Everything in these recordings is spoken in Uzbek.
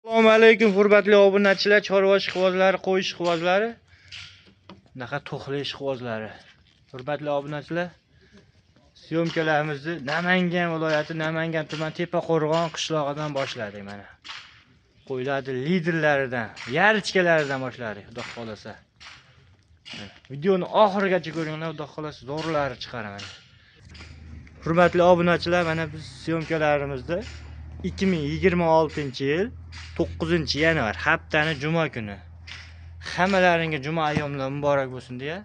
Assalomu alaykum hurmatli obunachilar, chorva ishqibozlari, qo'y ishqibozlari, bunaqa to'xli ishqibozlari. Hurmatli obunachilar, syomkalarimizni Namangan viloyati, Namangan tuman Tepaqo'rg'on qishlog'idan boshladik mana. Qo'ylarning liderlaridan, yarichkalaridan boshladik, xudo xolasa. Videoni oxirigacha ko'ringlar, xudo xolasa zo'rlari chiqaraman. Hurmatli obunachilar, mana biz syomkalarimizda 2026-yil 9-yanvar haftani juma kuni. Hammalaringga juma ayyomlari muborak bo'lsin deya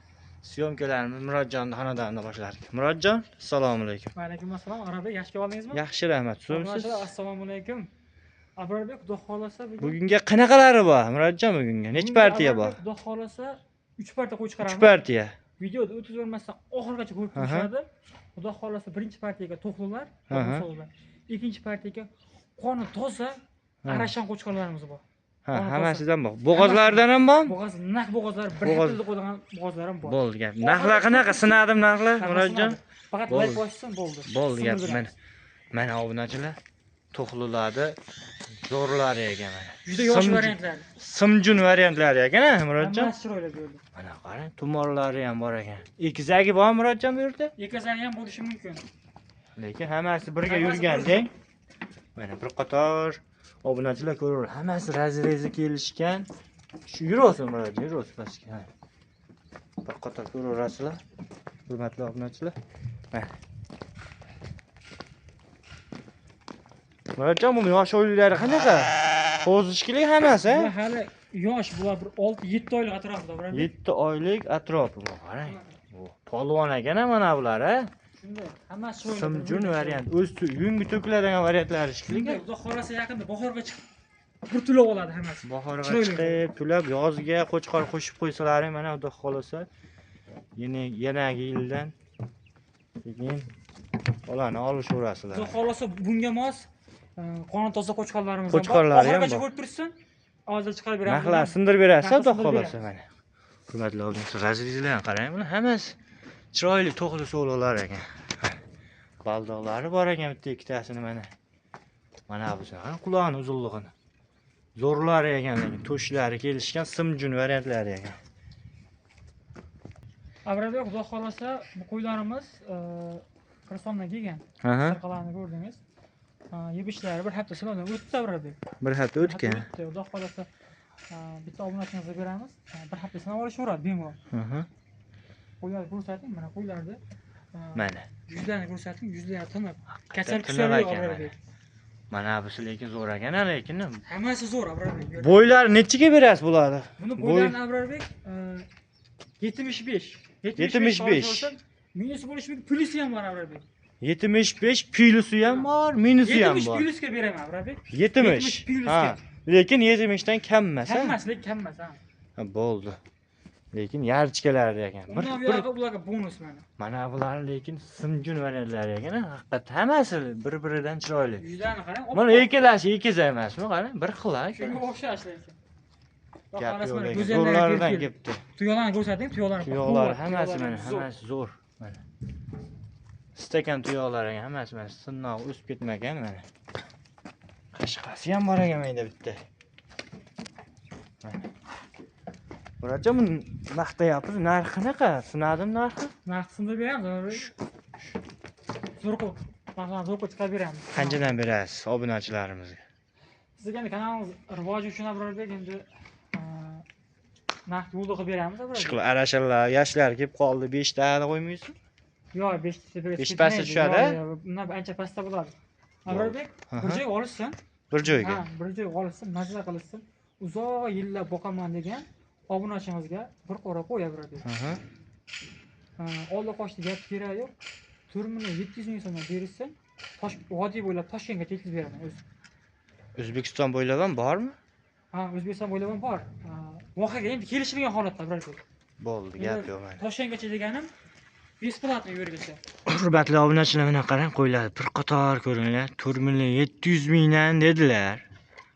syomkalarimizni Murodjonning xonadonida boshladik. Murodjon, assalomu alaykum. Va alaykum assalom. Abrarbek, yaxshi oldingizmi? Yaxshi, rahmat. Siz? Assalomu alaykum. Abrarbek, xudo xolasa bugun bugunga qanaqalari bor? Murodjon, bugunga necha partiya bor? Xudo xolasa 3 partiya qo'y chiqaramiz. 3 partiya. Videoda o'tkazolmasdan oxirigacha ko'rib turishadi. Xudo xolasa birinchi partiyaga to'xlilar, to'xlilar. Ikkinchi partiyaga qoni toza arashan qo'chqorlarimiz bor. Ha, hammasidan bor. Bo'g'ozlaridan ham bormi? Bo'g'oz, naq bo'g'ozlar, bir xilda qo'yilgan bo'g'ozlar ham bor. Bo'ldi gap. Narxlar qanaqa? Sinadim narxlar, Murodjon. Faqat like bossin, bo'ldi. Bo'ldi gap. Mana mana obunachilar, to'xlilarni zo'rlari ekan mana. Juda yosh variantlar. Simjun variantlari ekan, ha, Murodjon? Hammasi chiroyli bo'ldi. Mana qarang, tumorlari ham bor ekan. Egizagi bormi Murodjon bu yerda? Egizagi ham bo'lishi mumkin. Lekin hammasi birga yurgan, deng. Mana bir qator obunachilar ko'raver, hammasi razrezi kelishgan. Shu yuraversin Murodjon, yuraversin pastga. Bir qator ko'raverasizlar, hurmatli obunachilar. Mana. Murodjon, bu yosh o'yinlari qanaqa? Qo'zishkilik hammasi, ha? Hali yosh, bular bir 6-7 oylik atrofida, birodar. 7 oylik atrofi. Qarang. Bu polvon ekan mana bular, ha? Shunday, hammasi chiroyli. Simjun variant, o'z yungi to'kiladigan variantlari shekilli. Xudo xolasa yaqinda bahorga chiqib bir to'lov oladi hammasi. Bahorga chiqib, to'lab yozga qo'chqor qo'shib qo'ysalaring, mana xudo xolasa yanagi yildan keyin bolani olishaverasizlar. Xudo xolasa bunga mos qoni toza qo'chqorlarimiz ham bor. Oxirigacha ko'rib tursin, hozir chiqarib beramiz. Narxlar sindirib berasiz, xudo xolasa mana. Hurmatli obunachilar, razrizlarni qarang, buni hammasi chiroyli to'xli so'loqlar ekan. Baldoqlari bor ekan bitta ikkitasini mana. Mana bu qani quloqning uzunligini. Zo'rlari ekan, lekin to'shlari kelishgan simjun variantlari ekan. Abrarbek, xudo xolasa bu qo'ylarimiz Qirsondan kelgan. Sirqalarni ko'rdingiz. Yebishlari bir hafta sinovdan o'tdi Abrarbek. Bir hafta o'tgan. Xudo xolasa bitta obunachimizga beramiz. Bir hafta sinov olishaveradi bemalol. Qo'ylarni ko'rsating, mana qo'ylarni. Mana. Yuzlarini ko'rsating, yuzlari tiniq. Kasal kusar yo'q Abrarbek. Mana busi lekin zo'r ekan, lekin. Hammasi zo'r Abrarbek. Bo'ylari nechiga berasiz bularni? Buni bo'ylarini Abrarbek 75. 75. Minusi bo'lishi mumkin, plusi ham bor Abrarbek. 75 plusi ham bor, minusi ham bor. 70 plusga beraman Abrarbek. 70 plusga. Lekin 70 dan kam emas, ha? Kam emas, lekin kam emas, ha. Ha, bo'ldi. Lekin yarchkalari ekan. Bir ularga ularga bonus mana. Mana bular lekin simjun variantlari ekan, haqiqat hammasi bir-biridan chiroyli. Yuzlarini qarang. Mana ikkalasi ekiz emasmi? Qarang, bir xil ekan. Shunga o'xshash lekin. Gap yo'q lekin. Zo'rlaridan kelibdi. Tuyoqlarni ko'rsating, tuyoqlarni. Tuyoqlari hammasi mana, hammasi zo'r. Mana. Stakan tuyoqlar ekan, hammasi mana sinnoq o'sib ketmagan mana. Qashqasi ham bor ekan menda bitta. Mana. Murodjon, buni maqtayapsiz, narxi qanaqa? Sinadim narxi? Narxi sindirib beramiz, Abrarbek. Zo'r qilib, narxlarni zo'r qilib chiqarib beramiz. Qanchadan berasiz obunachilarimizga? Sizga endi kanalimiz rivoji uchun Abrarbek endi narx yo'lda qilib beramiz Abrarbek. Chiqib arashalar, yoshlar kelib qoldi, 5 ta qo'ymaysizmi? Yo'q, 5 ta berasiz. 5 pastga tushadi? Undan ancha pastda bo'ladi. Abrarbek, bir joyga olishsin. Bir joyga. Ha, bir joyga olishsin, mazza qilishsin. Uzoq yillar boqaman degan obunachimizga bir qora qo'y Abrarbek. Oldi qochdi gap kerak yo'q. 4 700 ming so'mdan berishsin, vodiy bo'ylab Toshkentgacha yetkazib beraman o'zi. O'zbekiston bo'ylab ham bormi? Ha, O'zbekiston bo'ylab ham bor. Voqeaga endi kelishilgan holatda Abrarbek. Bo'ldi, gap yo'q mana. Toshkentgacha deganim besplатный yergacha. Hurmatli obunachilar, mana qarang, qo'ylar bir qator ko'ringlar. 4 700 mingdan dedilar.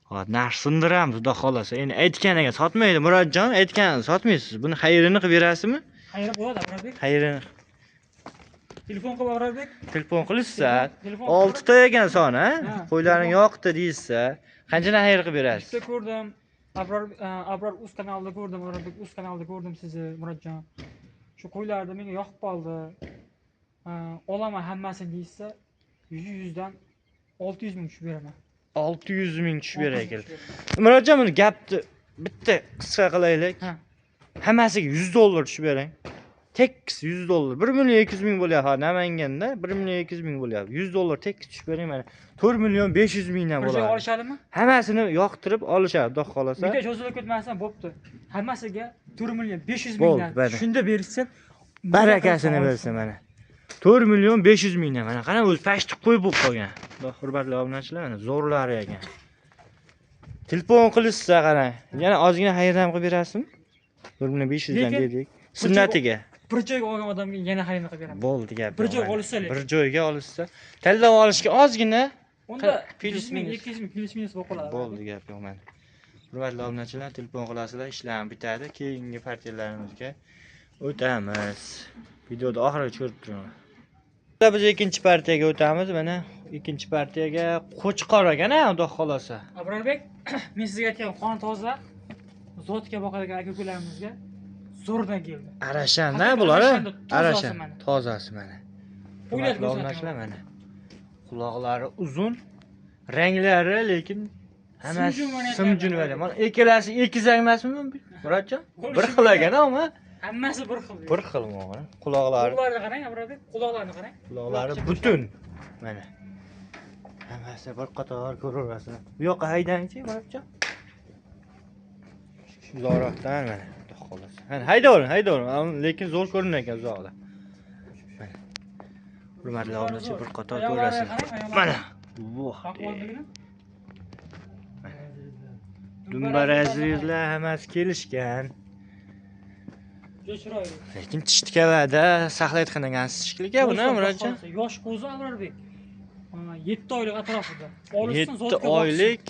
Hop, narx sindiramiz, xudo xolasa. Endi aytganiga sotmaydi Murodjon, aytganini sotmaysiz. Buni xayrini qilib berasizmi? Xayri bo'ladi Abrarbek. Xayrini. Telefon qilib Abrarbek. Telefon qilishsa, 6 ta ekan son, ha? Qo'ylaring yo'qdi deyilsa, Qanchadan xayr qilib berasiz? Bitta ko'rdim. Abror Uz kanalida ko'rdim, Abror Uz kanalida ko'rdim sizni, Murodjon. Shu qo'ylarni menga yoqib qoldi. Olaman hammasini deyishsa, 100'dan 600 ming tushib beraman. 600 ming tushib berar ekan. Murodjon, buni gapni bitta qisqa qilaylik. Hammasiga $100 tushib bering. Tekis $100. 1 million 200 ming bo'lyapti. Namanganda 1 million 200 ming bo'lyapti. $100 tekis tushib bering mana. 4 million 500 mingdan bo'ladi. Bir olishadimi? Hammasini yoqtirib olishadi, xudo xolasa. Bitta cho'zilib ketmasin, bo'pti. Hammasiga 4 million 500 mingdan. Shunda berilsin, barakasini bersin mana. 4 million 500 mingdan mana. Qara, o'zi pashti qo'y bo'lib qolgan. Xudo hurmatli obunachilar, mana zo'rlari ekan. Telefon qilishsa qarang. Yana ozgina xayr ham qilib berasizmi? 4 million 500 dan dedik. Sunnatiga. Bir joyga olgan odamga yana xayrni qilib beraman. Bo'ldi gap. Bir joyga olishsa, bir joyga olishsa, tanlab olishga ozgina unda 100 ming, 200 ming plyus minus bo'lib qoladi. Bo'ldi gap yo'q mana. Hurmatli obunachilar, telefon qilasizlar, ishlar bitadi. Keyingi partiyalarimizga o'tamiz. Videoda oxirigacha ko'rib turinglar. Biz ikkinchi partiyaga o'tamiz. Mana ikkinchi partiyaga qo'chqor ekan, xudo xolasa. Abrorbek, men sizga aytgan qon toza, zotga boqadigan aka-ukalarimizga zo'rdan keldi. Arashan-da bular, arashan tozasi mana. Qo'ylar mana. Quloqlari uzun, ranglari lekin hammasi simjun variant. Mana ikkalasi ekizak emasmi, Murodjon? Bir xil ekan, ammo hammasi bir xil. Bir xil mana. Quloqlari. Quloqlarini qarang, Abrorbek, quloqlarini qarang. Quloqlari butun. Mana. Hammasi bir qator ko'raverasizlar. Bu yoqqa haydangchi, Murodjon. Shu uzoqroqdan mana. Mana haydavering, haydavering, lekin zo'r ko'rinar ekan uzoqda. Mana. Hurmatli obunachilar, bir qator ko'rasizlar. Mana. Voh. Dumbarazlar hammasi kelishgan. Chiroyli. Lekin tish tikavada saqlayotgan shekilli buni, Murodjon. Yosh qo'zi Abrorbek. 7 oylik atrofida. Olishsin, 7 oylik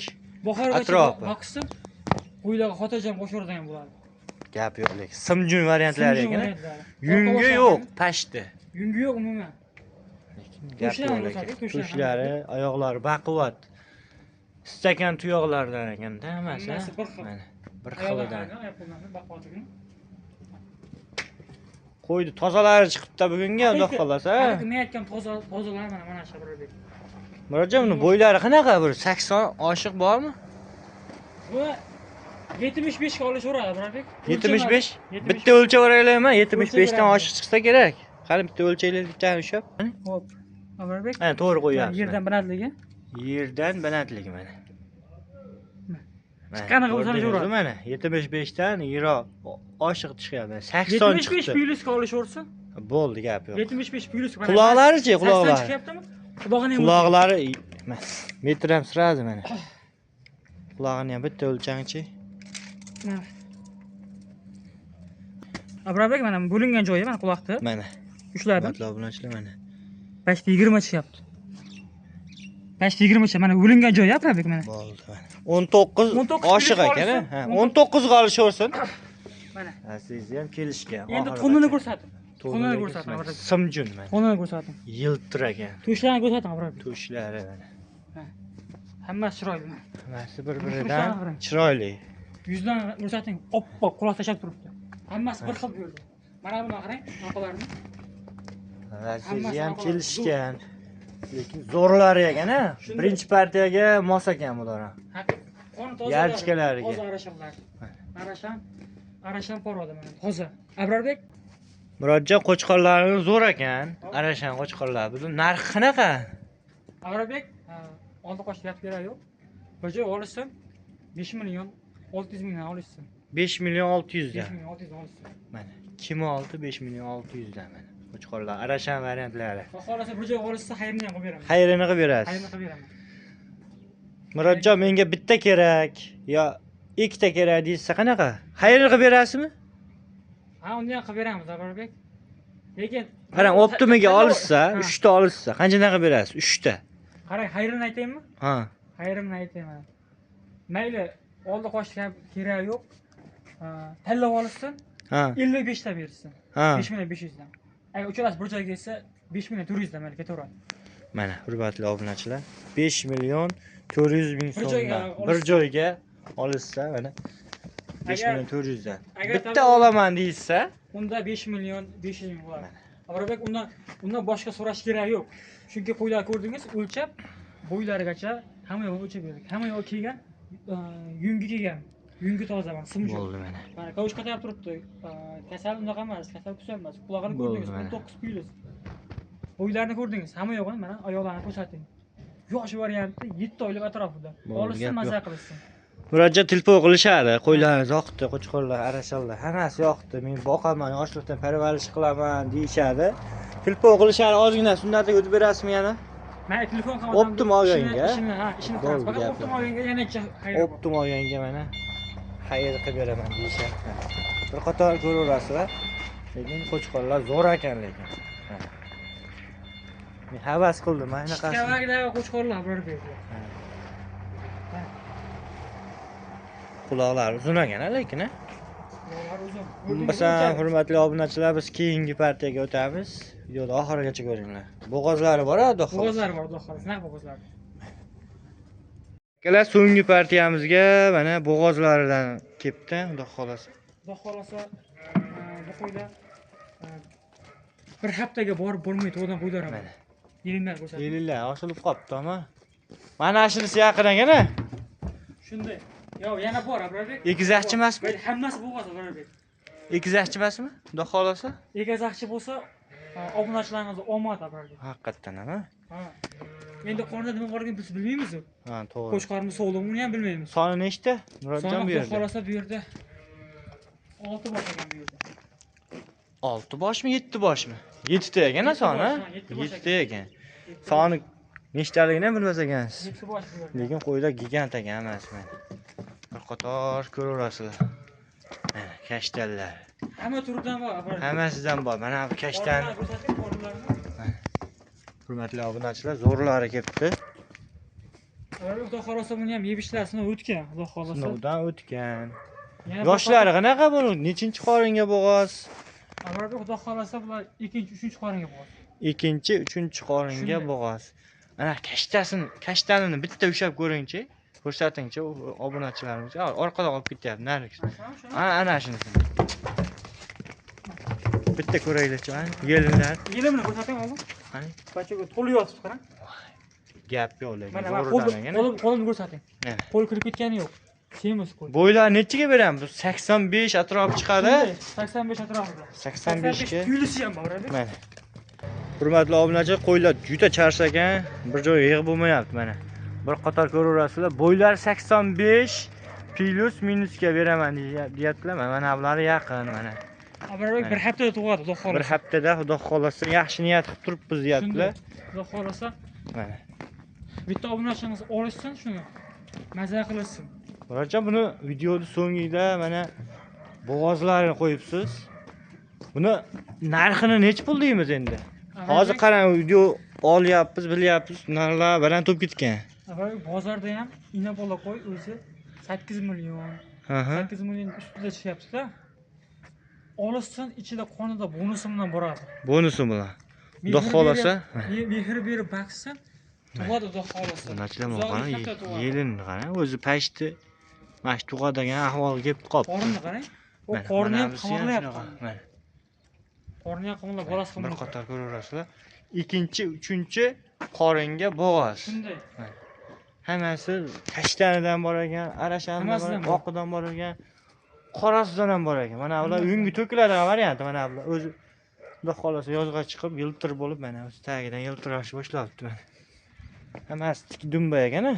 atrofi. Boqsin, qo'ylarga xotirjam qo'shaveradigan bo'ladi. Gap yo'q, lekin simjun variantlari ekan. Yungi yo'q, pashti. Yungi yo'q umuman. Lekin gap yo'q, lekin tushlari, oyoqlari baquvvat. Stakan tuyoqlardan ekanda hammasi. Bir xil. Mana bir xilidan. Qo'ydi, tozalari chiqibdi bugunga, xudo xolasa. Men aytgan tozalar mana mana shu Abrorbek. Murodjon, buni bo'ylari qanaqa? Bir 80 oshiq bormi? Bu 75 ga olishaveradi Abrorbek. 75? Bitta o'lchab o'raylayman, 75 dan oshiq chiqsa kerak. Qani bitta o'lchaylik, bittani ushlab. Xo'p. Abrorbek. Ana to'g'ri qo'yapsiz. Yerdan balandligi. Yerdan balandligi mana. Chiqqaniga o'zini mana 75 dan yiroq oshiq chiqyapti. 80 chiqdi. 75 plyusga olishaversin. Bo'ldi, gap yo'q. 75 plyus. Quloqlari-chi, quloqlari. 80 chiqyaptimi? Qulog'ini ham quloqlari metr ham siradi mana. Qulog'ini ham bitta o'lchangchi. Abrorbek, mana bo'lingan joyi mana quloqni. Mana. Ushladim. Hurmatli obunachilar, mana. 5.20 chiqyapti. 5.20 mana bo'lingan joyi Abrorbek mana. Bo'ldi mana. 19 oshiq ekan, ha. 19 ga olishaversin. Mana. Sizni ham kelishgan. Endi to'nini ko'rsating. To'nini ko'rsating. Simjun mana. To'nini ko'rsating. Yiltir ekan. To'shlarini ko'rsating Abrorbek. To'shlari mana. Hammasi chiroyli. Hammasi bir-biridan chiroyli. Yuzdan ko'rsating, oppoq quloq tashlab turibdi. Hammasi bir xil bo'ldi. Mana buni qarang, orqalarini. Sizni ham kelishgan. Lekin zo'rlari ekan, ha. Birinchi partiyaga mos ekan bular ham. Qon toza. Yarchkalariga. Toza arashanlar. Arashan, arashan poroda mana toza. Abrorbek, Murodjon, qo'chqorlari zo'r ekan. Arashan qo'chqorlar. Buni narxi qanaqa? Abrorbek, oldi qochdi gap kerak yo'q. Bir joy olishsin 5 million 600 mingdan olishsin. 5 million 600 dan. 5 million 600 dan olishsin. Mana kim oldi 5 million 600 dan mana. Qo'chqorlar, arashan variantlari. Xohlasa bir joy olishsa xayrini ham qilib beraman. Xayrini qilib berasiz. Xayrini qilib beraman. Murodjon, menga bitta kerak yo ikkita kerak deysa qanaqa? Xayrini qilib berasizmi? Ha, uni ham qilib beramiz Abrorbek. Lekin qarang, optimiga olishsa, 3 ta olishsa, qanchadan qilib berasiz? 3 ta. Qarang, xayrini aytaymi? Ha. Xayrimni aytayman. Mayli, oldi qochdi kerak yo'q. Tanlab olishsin. Ha. 55 ta bersin. Ha. 5 million 500 dan. Agar uchalasi bir joyga kelsa 5 million 400 dan mayli ketaveradi. Mana hurmatli obunachilar, 5 million 400 ming so'mdan bir joyga olishsa mana 5 million 400 dan. Bitta olaman deyishsa, unda 5 million 500 ming bo'ladi. Abrorbek, undan boshqa so'rash kerak yo'q. Chunki qo'ylar ko'rdingiz, o'lchab bo'ylarigacha hamma yo'q o'lchab berdik. Hamma yo'q kelgan, yungi kelgan. Yungi toza mana, simi bo'ldi mana. Mana kavush qatab turibdi. Kasal unaqa emas, kasal kuchal emas. Qulog'ini ko'rdingiz, 19 plyus. Bo'ylarini ko'rdingiz, hamma yo'g'ini mana oyoqlarini ko'rsating. Yosh variantda 7 oylik atrofida. Olishsin, maza qilishsin. Murojaat telefon qilishadi. Qo'ylar yoqdi, qo'chqorlar, arashalar hammasi yoqdi. Men boqaman, yoshlikdan parvarish qilaman deyishadi. Telefon qilishadi, ozgina sunnatga o'tib berasizmi yana? Men telefon qilaman. Optim olganga. Ishini, ha, ishini qilamiz. Faqat optim olganga yana ikki xayr. Optim olganga mana xayr qilib beraman deyishadi. Bir qator ko'raverasizlar. Lekin qo'chqorlar zo'r ekan lekin. Men havas qildim, mana qanaqa. Kavakdagi qo'chqorlar biror berdi. Quloqlari uzun ekan lekin, ha? Quloqlari uzun. Masalan, hurmatli obunachilar, biz keyingi partiyaga o'tamiz. Videoni oxirigacha ko'ringlar. Bo'g'ozlari bor, xudo xohlasa. Bo'g'ozlari bor, xudo xohlasa, naq bo'g'ozlari. Akalar, so'nggi partiyamizga mana bo'g'ozlaridan kelibdi, xudo xohlasa. Xudo xohlasa, bu qo'ylar bir haftaga borib bo'lmaydi, tug'dan qo'ylar ham. Mana. Yelinlar ko'rsatdi. Yelinlar osilib qolibdi, ama. Mana shunisi yaqin ekan-a? Shunday. Yo'q, yana bor, Abrorbek. Egizakchi emasmi? Hammasi bo'g'oz, Abrorbek. Egizakchi emasmi? Xudo xohlasa. Egizakchi bo'lsa, obunachilarimizga omad, Abrorbek. Haqiqatan ham, ha? Endi qornida nima borligini biz bilmaymiz-ku. Ha, to'g'ri. Qo'chqorimiz sog'lig'ini uni ham bilmaymiz. Soni nechta? Murodjon bu yerda. Xudo xohlasa bu yerda 6 bosh ekan bu yerda. 6 boshmi, 7 boshmi? 7 ta ekan soni, ha? 7 ta ekan. Soni nechtaligini ham bilmas ekansiz. 7 bosh bu yerda. Lekin qo'ylar gigant ekan hammasi mana. Bir qator ko'raverasizlar. Mana kashtanlar. Hamma turidan bor, Abrorbek. Hammasidan bor. Mana bu kashtan. Hurmatli obunachilar, zo'rlari kelibdi. Xudo xohlasa buni ham yeb ishlasini o'tgan, xudo xohlasa. Sinovdan o'tgan. Yoshlari qanaqa buni? Nechinchi qoringa bo'g'oz? Abrorbek, xudo xohlasa bular ikkinchi, uchinchi qoringa bo'g'oz. Ikkinchi, uchinchi qoringa bo'g'oz. Mana kashtasini, kashtanini bitta ushlab ko'ringchi. Ko'rsatingchi obunachilarimizga. Orqada qolib ketyapti, narigi. Ana shunisi. Bitta ko'raylikchi, mana yelinlar. Yelimini ko'rsating oldin. Qani? Bachaga to'lib yotibdi, qarang. Gap yo'q lekin. Mana qo'limni ko'rsating. Qo'l kirib ketgani yo'q. Semiz qo'y. Bo'ylar nechiga beramiz? 85 atrof chiqadi. 85 atrofida. 85 ga. Plyusi ham bor, mana. Hurmatli obunachilar, qo'ylar juda charchagan, bir joyga yig'ib bo'lmayapti mana. Bir qator ko'raverasizlar. Bo'ylar 85 plyus minusga beraman deyaptilar. Mana bular yaqin mana. Abrorbek bir haftada tug'adi, xudo xohlasa. Bir haftada xudo xohlasa yaxshi niyat qilib turibmiz deyaptilar. Xudo xohlasa. Mana. Bitta obunachimiz olishsin shuni. Maza qilishsin. Murodjon, buni videoni so'ngida mana bo'g'ozlarini qo'yibsiz. Buni narxini necha pul deymiz endi? Hozir qarang, video olyapmiz, bilyapmiz, narxlar baland bo'lib ketgan. Avval bozorda ham ina bola qo'y o'zi 8 million. 8 million ustida chiqyapti-da. Olishsin, ichida qonida bonusi bilan boradi. Bonusi bilan. Xudo xohlasa, mehr berib baqsin, tug'adi xudo xohlasa. Obunachilar qarang, yelin qarang, o'zi pashti. Mana shu tug'adigan ahvolga kelib qolibdi. Qornini qarang. U qorni ham qimirlayapti. Mana. Qorni ham qimirlab, bolasi qimirlayapti. Bir qator ko'raverasizlar. Ikkinchi, uchinchi qoringa bo'g'oz. Shunday. Hammasi kashtanidan bor ekan, arashandan bor, oqidan bor ekan, qorasidan ham bor ekan. Mana bular unga to'kiladigan varianti, mana bular o'zi xudo xohlasa yozg'a chiqib yiltir bo'lib mana o'zi tagidan yiltirashni boshlabdi mana. Hammasi tik dumba ekan-a.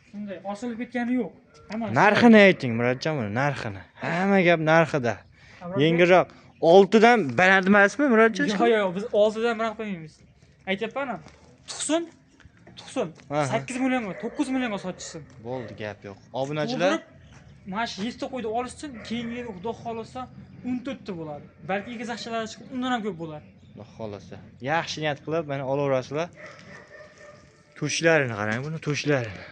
Shunday, osilib ketgani yo'q. Hammasi. Narxini ayting, Murodjon, buni narxini. Hamma gap narxida. Yengilroq 6 dan baland emasmi, Murodjon? Yo'q, yo'q, biz 6 dan baland qo'ymaymiz. Aytyapman-a. Tuqsin. Tuqsin. 8 millionga, 9 millionga sotishsin. Bo'ldi, gap yo'q. Obunachilar mana shu 7 ta qo'yni olishsin, keyingi yil xudo xohlasa 14 ta bo'ladi. Balki egizakchalar chiqib undan ham ko'p bo'ladi. Xudo xohlasa. Yaxshi niyat qilib mana olaverasizlar. To'shlarini qarang, buni to'shlarini.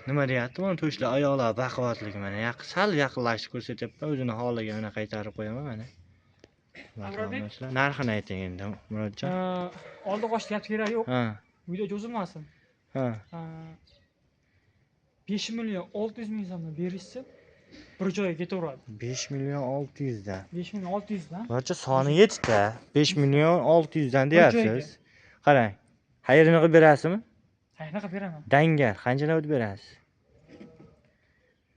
Nima deyapti? Buni to'shlar oyoqlar baquvvatligi mana yaqin sal yaqinlashib ko'rsatyapman. O'zini holiga mana qaytarib qo'yaman mana. Narxini ayting endi, Murodjon. Oldi qochdi gap kerak yo'q. Ha. Video cho'zilmasin. Ha. 5 million 600 ming so'mdan berishsa bir joyga ketaveradi. 5 million 600 dan. 5 million 600 dan. Barcha soni 7 ta. 5 million 600 dan joyga. deyapsiz. Qarang. Xayrini qilib berasizmi? Qayerda qilib beraman? Dangal, qanchadan o'tib berasiz?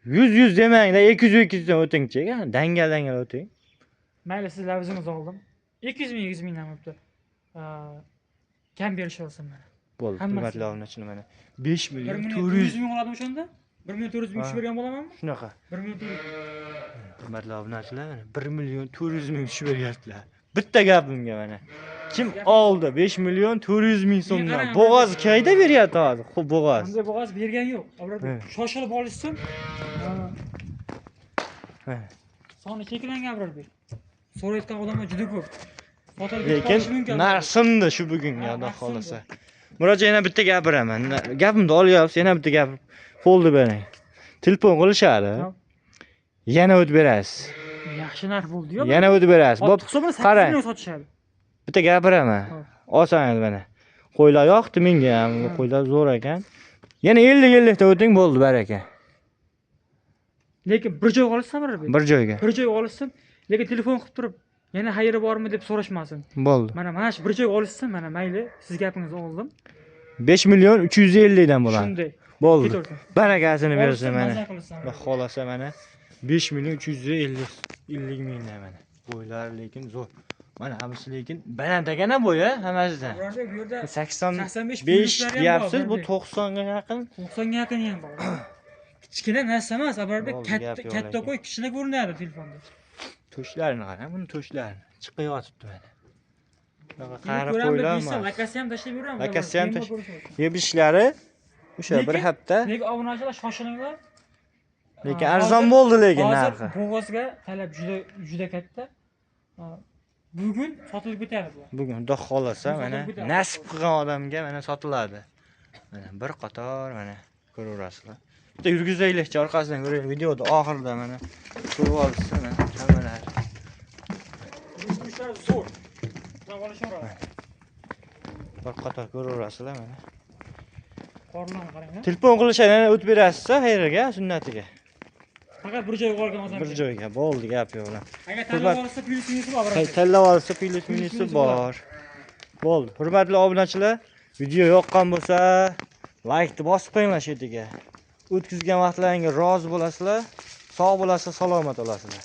100 100 demangda 200 200 dan o'tingchi. Dangal dangal o'ting. Mayli, siz lafzingizni oldim. 200 ming 100 mingdan bo'pti. Kam berishaversin mana. Bo'ldi, Hammasi. hurmatli obunachilar mana 5 1 million million 400 400 ming oladimi o'shanda? 1 million 400 ming Ha. tushib bergan bo'lamanmi? Shunaqa. 1 million 400. Hurmatli obunachilar mana 1 million 400 ming tushib beryaptilar. Bitta gapimga mana. Kim oldi 5 million 400 ming so'mdan? qarang, Bo'g'oz qayda beryapti hozir? Xo'p, bo'g'oz. Bunday bo'g'oz bergan yo'q. Abror He. shoshilib olishsin. He. Soni cheklangan Abrorbek. So'rayotgan odamlar juda ko'p. Sotilib ketib Lekin qolishi mumkin. narx sindi shu bugungi Ha, Xudo narx xolasa. Murojaat yana bitta gapiraman. Gapimni olyapsiz, yana bitta gapirib qo'lni bering. Telefon qilishadi. Ha. Yana o'tib berasiz. Yaxshi narx bo'ldi-yu. Yana o'tib berasiz. Bo'p, Hisobini 8 qarang. million sotishadi. Bitta gapiraman. Ha. Olsangiz mana. Qo'ylar yoqdi menga ham, Ha. qo'ylar zo'r ekan. Yana 50-50 ta o'ting bo'ldi baraka. Lekin bir joyga olishsin Abrorbek. Bir joyga. Bir joyga olishsin, lekin telefon qilib turib, yana xayri bormi deb so'rashmasin. Bo'ldi. Mana shu bir joyga olishsin, mana mayli, siz gapingizni oldim. 5 million 350 dan bo'ladi. Shunday. Bo'ldi. Ketaversin. Barakasini bersin Olishsin, mana. maza qilsin. Xudo xolasa mana 5 million 350 mingdan mana. Bo'ylar lekin zo'r. Mana hammasi lekin baland ekan a bo'yi hammasidan. Abrorbek bu yerda 85 85 plyuslari ham bor, deyapsiz, bu Abrorbek. 90 ga yaqin. 90 ga yaqin ham bor. Kichkina narsa emas, Abrorbek, Bo'ldi, katta gap yo'q katta lekin. qo'y kichkina ko'rinadi telefonda. To'shlarini qarang, buni toshlarini chiqib yotibdi mana. Bunaqa qari Ko'ramiz qo'ylar deysa, emas. Lakasi ham tashlab yuraman. Lakasi ham Bemalol tash- ko'rishadi. Yeb ishlari o'sha bir Lekin- hafta. Lekin obunachilar shoshilinglar. Lekin Ha, arzon hozir- bo'ldi lekin hozir narxi. Bo'g'ozga talab juda juda katta. Ha, bugun sotilib ketadi bular. Bugun xudo xolasa Bugun mana sotilib ketadi. nasib qilgan odamga mana sotiladi. Mana bir qator mana ko'raverasizlar. Bitta yurgizaylikchi orqasidan ko'raylik videoda oxirida mana ko'rib olishsin mana hammalar. Yurishlar zo'r. Bular olishaveradi. Bir qator ko'raverasizlar mana. Qornini qarang. Ha. Telefon qilishadi, yana o'tib berasiz xayrga, sunnatiga. Faqat bir joyga olgan odam. Bir joyga bo'ldi gap yo'q. Agar tanlab Hurmat- olsa plyus minusi bor. Abrorbek. Tanlab olsa plyus Plyus minusi minusi bor. Bo'ldi. Hurmatli obunachilar, video yoqqan bo'lsa, laykni bosib qo'yinglar shu yerga. O'tkazgan vaqtlaringga rozi bo'lasizlar, sog' bo'lasizlar, salomat bo'lasizlar.